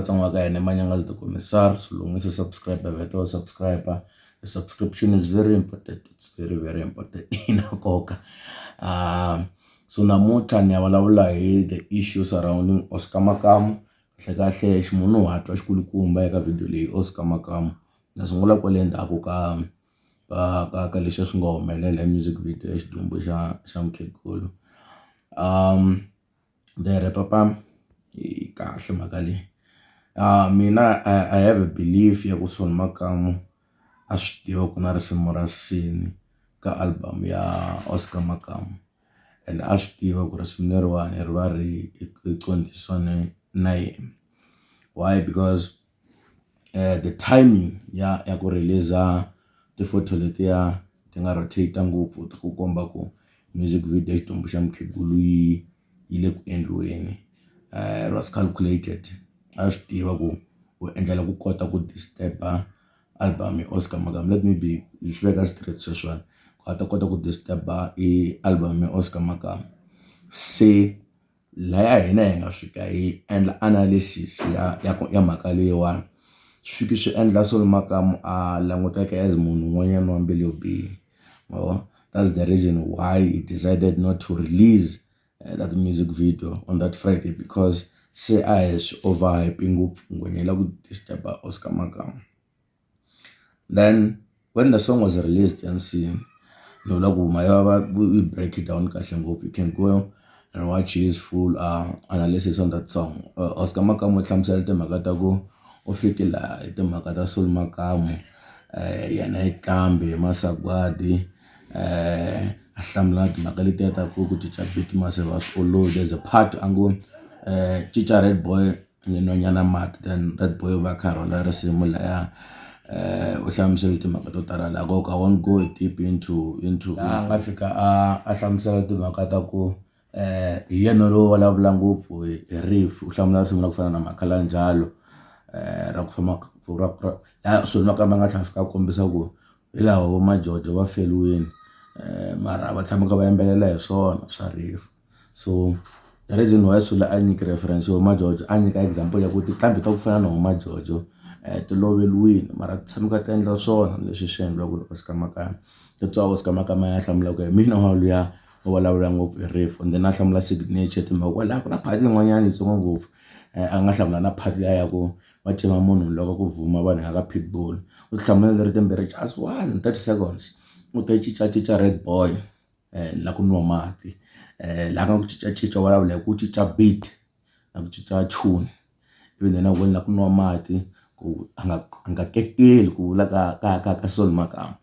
Vatsonga ka hina Manyangazi the Commissar. So loko u nga se subscribe vheta u subscribe. The subscription is very important, it's very very important, yi na nkoka. So namuntlha ni ya vulavula hi the issue surrounding Oscar Makamu. Kahlekahle ximunhuhatwa xikulukumba eka video leyi, Oscar Makamu. Na sungula kwale ndzhaku ka leswi swi nga humelela hi music video ya Xidumbu xa Mukhegulu. The papa yi kahle mhaka leyi. Mina I have a belief ya ku Solly Makamu a swi tiva ku na risimu ra Nsini ka album ya Oscar Makamu, and a swi tiva ku risimu leriwani ri va ri qondisane na yena. Why? Because the timing ya ku release-a ti-photo letiya ti nga rotate ngopfu ta ku komba ku music video ya Xidumbu xa Mukhegulu yi le ku endliweni, it was calculated. A swi tiva ku u endlela ku kota ku disturb-a album ya Oscar Makamu. Let me be hi swi veka straight sweswiwani, ku a ta kota ku disturb-a i album ya Oscar Makamu. Se laya hina hi nga fika hi endla analysis ya mhaka leyiwani, swi fike swi endla Solly Makamu a languteka as munhu un'wanyana wa mbilu yo biha, ma vo. That's the reason why he decided not to release that music video on that Friday, because se a hi swi overhype ngopfu, ngwenya yi lava ku disturb-a Oscar Makamu. Then when the song was released ya Nsini, ni vula ku va yi break it down kahle ngopfu. You can go and watch his full analysis on that song. Oscar Makamu u hlamusela timhaka ta ku u fike laha hi timhaka ta Solly Makamu, yena i nqambi hi masagwadi, a hlamula timhaka letiya ta ku cinca beat masi a swi olovi. There's a part a ngo cinca Red Boy nhwanyana mati, then Red Boy u va a kha a rhwala risimu laya. U hlamusele timhaka to tala laha ku I won't go deep into laha a nga fika a hlamusela timhaka ta ku hi yena lowo vulavula ngopfu hi rifu. U hlamula risimu ra ku fana na Makhalanjalo ra ku famba ra laha Solly Makamu a nga tlhela a fika a kombisa ku hi lava vo Majojo va feriwile, mara va tshamaka va yimbelela hi swona swa rifu. So the reason why Solly a nyike reference yo Majojo, a nyika example ya ku tinqambi ta ku fana na vo Majojo ti loveriwile, mara ti tshameka ti endla swona leswi swi endliwaka hi Oscar Makamu. That's why Oscar Makamu a ya hlamula ku hi mina wa luya wo vulavula ngopfu hi rifu, and then a hlamula signature timhaka kwalaya ku na part yin'wanyana yitsongo ngopfu, a nga hlamula na part liya ya ku va cima munhu loko ku vhuma vanhu ya ka Pitbull. U ti hlamula leri timbirhi, just one 30 seconds. U te cincacinca Red Boy na ku nwa mati, laha nga ku cincacinca vulavula hi ku cinca beat na ku cinca tune, ivi then a ku na ku nwa mati ku a nga kekeli, ku vula ka Solly Makamu.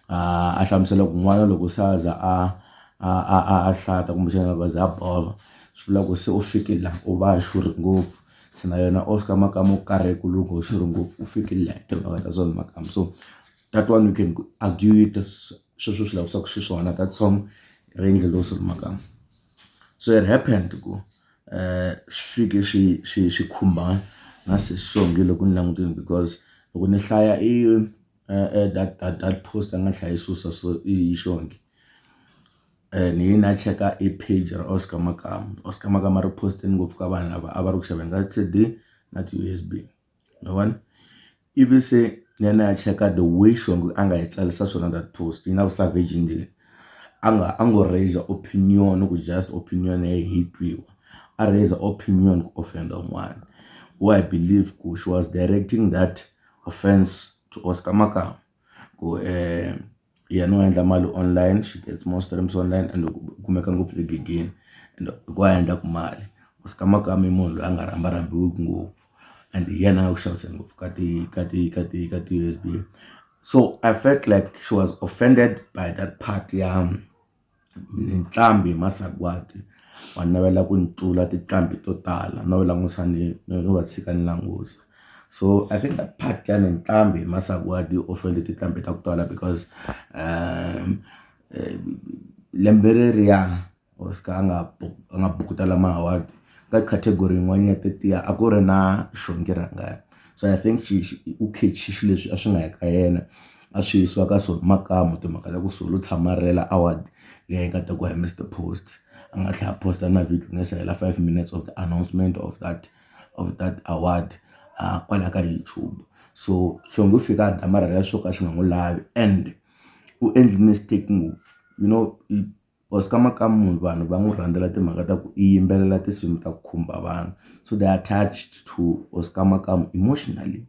A hlamusela ku n'wana loko se a za a hlata, kumbexana loko a za a bova, swi vula ku se u fike la u va xurhe ngopfu. Se na yena Oscar Makamu u karhele ku loko u xurhe ngopfu, u fikile la hi timhaka ta Solly Makamu. So that one you can argue it, sweswo swi lavisaka xiswona that song ri endleriwe Solly Makamu. So it happened ku swi fike swi khumba na Sesi Xongi loko ni langutile, because loko ni hlaya i that post a nga tlhela yi susa, so i Xongi ni yi na cheka i page ra Oscar Makamu. Oscar Makamu a ri post-eni ngopfu ka vanhu lava a va ri ku xaveni ka CD na ti-USB, ma vona. Ivi se ni ya ni ya cheka the way Xongi a nga yi tsarisa swona that post, yi na vu-savage ndzeni. A nga a ngo raise opinion ku just opinion ya yi twiwa, a raise opinion ku offend un'wana, who I believe ku she was directing that offense to Oscar Makamu, ku yena u endla mali online, she gets more streams online and u kumeka ngopfu egigini and hi ku a endlaku mali. Oscar Makamu i munhu loyi a nga rhambarhambiwiki ngopfu and hi yena a nga ku xaviseni ngopfu ka ti USB. So I felt like she was offended by that part ya nqambi hi masagwadi, wa navela ku ni tlula tinqambi to tala, no langusa ni va tshika ni langusa. So I think that part ya nqambi hi masagwadi yi offend tinqambi ta ku tala, because lembe leriya Oscar a nga bukutela ma-award ka category yin'wana ya tetiya, a ku ri na Xongi Rhangani. So I think u catch xilo leswi a swi nga yi ka yena, a swi yisiwa ka Solly Makamu, timhaka ta ku Solly u tshama a rilela award leyi nga tekiwa hi Mr Post. A nga tlhela a post na video ku nga se hela 5 minutes of the announcement of that award. kwala ka YouTube. So Xongi u fika a damarhela swo ka swi nga n'wi lavi and u endli mistake ngopfu Oscar Makamu vanhu va n'wi rhandzela timhaka ta ku i yimbelela tinsimu ta ku khumba vanhu so they are attached to Oscar Makamu emotionally.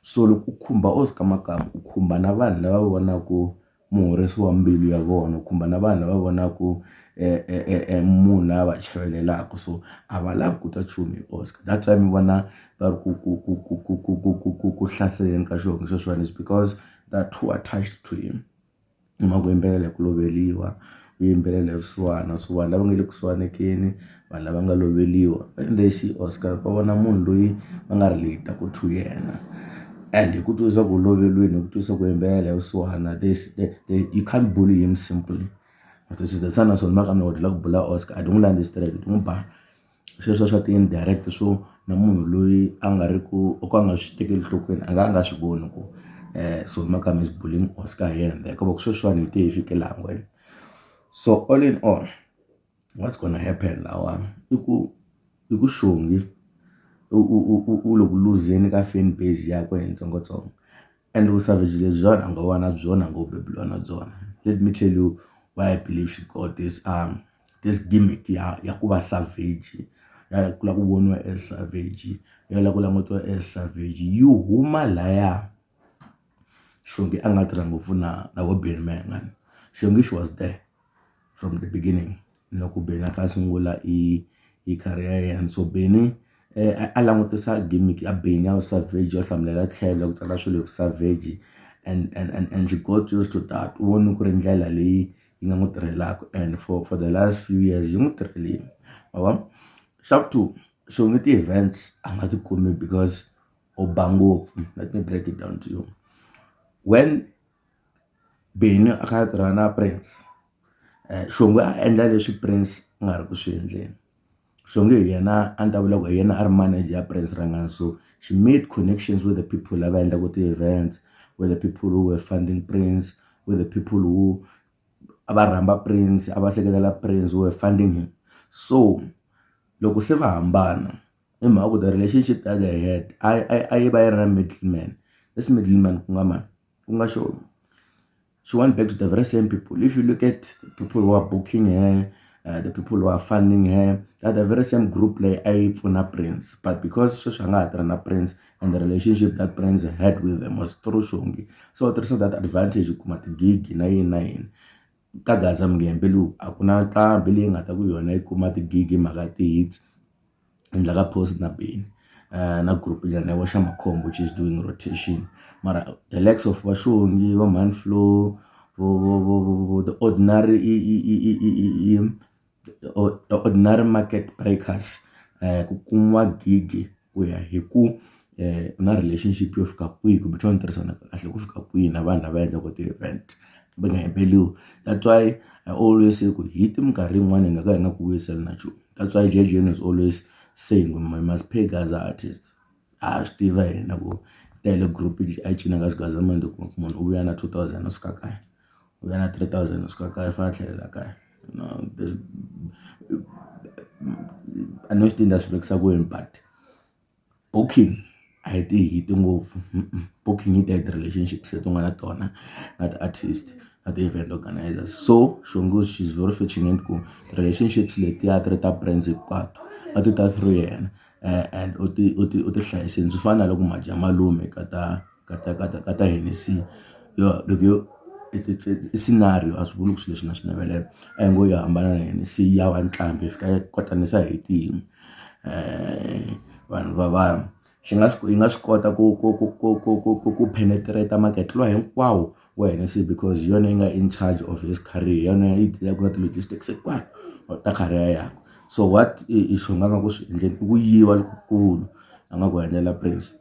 So loko u khumba Oscar Makamu u khumba na vanhu lava vonaku muhorisi wa mbilu ya vona u khumba na vanhu lava vonaku munhu loyi a va chavelelaka so a va lavi ku twa nchumu hi Oscar that's why mi vona va ri ku hlaseleni ka Xongi sweswiwani is because they are too attached to him. Hi mhaka ku yimbelela hi ku loveriwa u yimbelela hi vusiwana so vanhu lava nga le kusuhanekeni vanhu lava nga loveriwa and they see Oscar va vona munhu loyi va nga relate-aku to yena and hi ku twisisa ku u loveriwile hi ku twisisa ku yimbelela hi vusiwana you can't bully him simply that's why naswona mhaka mi la ku bula Oscar a ti n'wi landzi straight ti n'wi ba sweswo swa ti-indirect swo na munhu loyi a nga ri ku o ka a nga swi tekeli enhlokweni a nga a nga swi voni ku Solly Makamu is bullying Oscar here and there ko va ku sweswiwani hi te hi fike laha ngwenya so all in all what's gonna happen lawani i ku Xongi u le ku luzeni ka fan base yakwe hi ntsongotsongo and vusavage lebyiwani a ngo va na byona a ngo beburiwa na byona let me tell you why I believe she got this gimmick ya ku va savage ya ku lava ku voniwa as savage ya lava ku langutiwa as savage yi huma laya Xongi a nga tirha ngopfu na vo Benny Mayengani Xongi she was there from the beginning loko Benny a kha a sungula i career ya yena so Benny a langutisa gimmick ya Benny ya savage yo hlamulela tlhelo ya ku tsala swilo hi savage and she got used to that u vone ku ri ndlela leyi yi nga n'wi tirhelaka and for the last few years yi n'wi tirhelile ma vona xa vu two Xongi ti-events a nga ti kumi because u ba ngopfu let me break it down to you when Benny a kha a tirha na Prince Xongi a endla leswi Prince a nga ri ku swi endleni Xongi hi yena a ni ta vula ku hi yena a ri manager ya Prince Rhangani so she made connections with the people lava endlaka ti-events with the people who were funding Prince with the people who a va rhamba Prince a va seketela Prince who were funding him so loko se va hambana hi mhaka ku the relationship that they had a yi va yi ri na middleman this middleman ku nga mani ku nga Xongi she went back to the very same people if you look at the people who are booking her the people who are funding her they're the very same group leyi a yi pfuna Prince but because sweswi a nga ha tirha na Prince and the relationship that Prince had with them was through Xongi so u tirhisa that advantage ku kuma tigigi na yini na yini ka Gaza Mgembe lowu a ku na nqambi leyi nga ta ku yona yi kuma tigigi hi mhaka ti-hits endla ka post na Benny na group nyana ya xa Makhombo which is doing rotation mara the likes of va Xongi va Mhani Flo vo the ordinary i the ordinary market breakers ku kumiwa gigi ku ya hi ku u na relationship yo fika kwihi kumbexana tirhisana kahle ku fika kwihi na vanhu lava endlaka ti-event va nga hembeliwi that's why I always say ku hit minkarhi yin'wani hi nga ka hi nga ku vuyiseli na nchumu that's why JJ is always saying we must pay Gaza artists a swi tiva hina ku tele group a yi cina ka xigaza manje kuma ku munhu u vuya na 2000 a suka kaya u vuya na 3000 a suka kaya u fanele a tlhelela kaya no a no swi tivi ni ta swi vekisa ku yini but booking a hi ti-hit ngopfu booking yi ta hi ti-relationships leti u nga na tona na ti-artist na ti-event organizers so Xongi she's very fortunate ku relationships letiya ti ri ta brands hinkwato a ti ta through yena and u ti hlayisile swi fana na loko Madya Malume ka ta Hennessy yo loko yo i scenario a swi vuli ku swilo leswi na swi navelela a hi ngo yi hambana na Hennessy ya va nqambi yi fika yi kotanisa hi yin'we vanhu va vanhu xi nga swi yi nga swi kota ku penetrate market lowa hinkwawo wa Hennessy because hi yona yi nga in charge of his career hi yona yi deal-aka na ti-logistics hinkwato ta career yakwe so what i Xongi a nga ku swi endleni i ku yiva lokukulu a nga ku endlela Prince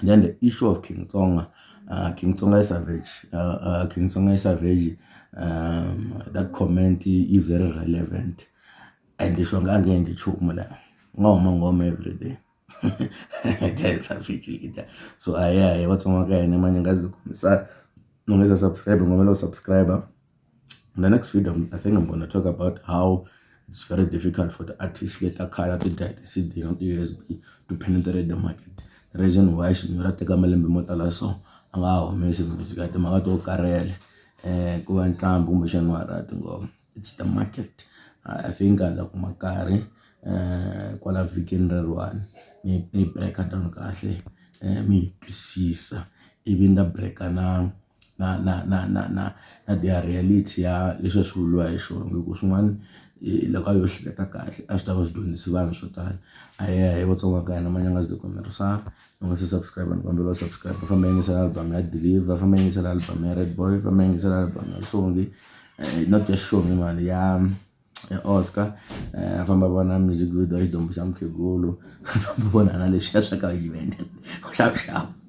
then the issue of King Tsonga King Tsonga is savage King Tsonga is savage that comment i very relevant and Xongi a nge endli nchumu la ku nga huma nghoma everyday savage leader so ahee Vatsonga ka hina manyangazi kombisa u nga se subscribe ngombela u subscribe in the next video I think I'm gonna talk about how it's very difficult for the artists leta khale ti dya ti-CD na ti-USB to penetrate the market. Reason why Xinyori a teka malembe mo tala so a nga ha humesi music a hi timhaka to karhele ku va nqambi kumbexana wa ha ri na tinghoma it's the market. I think ni ta kuma nkarhi kwala vhikini leriwani ni yi break-a down kahle mi yi twisisa ivi ni ta break-a na na na na na na na the reality ya leswi a swi vuriwa hi xona hi ku swin'wana loko a yo swi veka kahle a swi ta va swi dyondzise vanhu swo tala. Ahee Vatsonga ka hina Manyangaza u nga se subscribe ni kombela u subscribe u famba yingisela album ya Deliver famba yingisela album ya Red Boy famba yingisela album ya Xongi not ya Xongi mani ya ya Oscar a famba a vona music video ya Xidombo xa Mukhegulu a famba a vona na leswiya swa ka xavuxavu.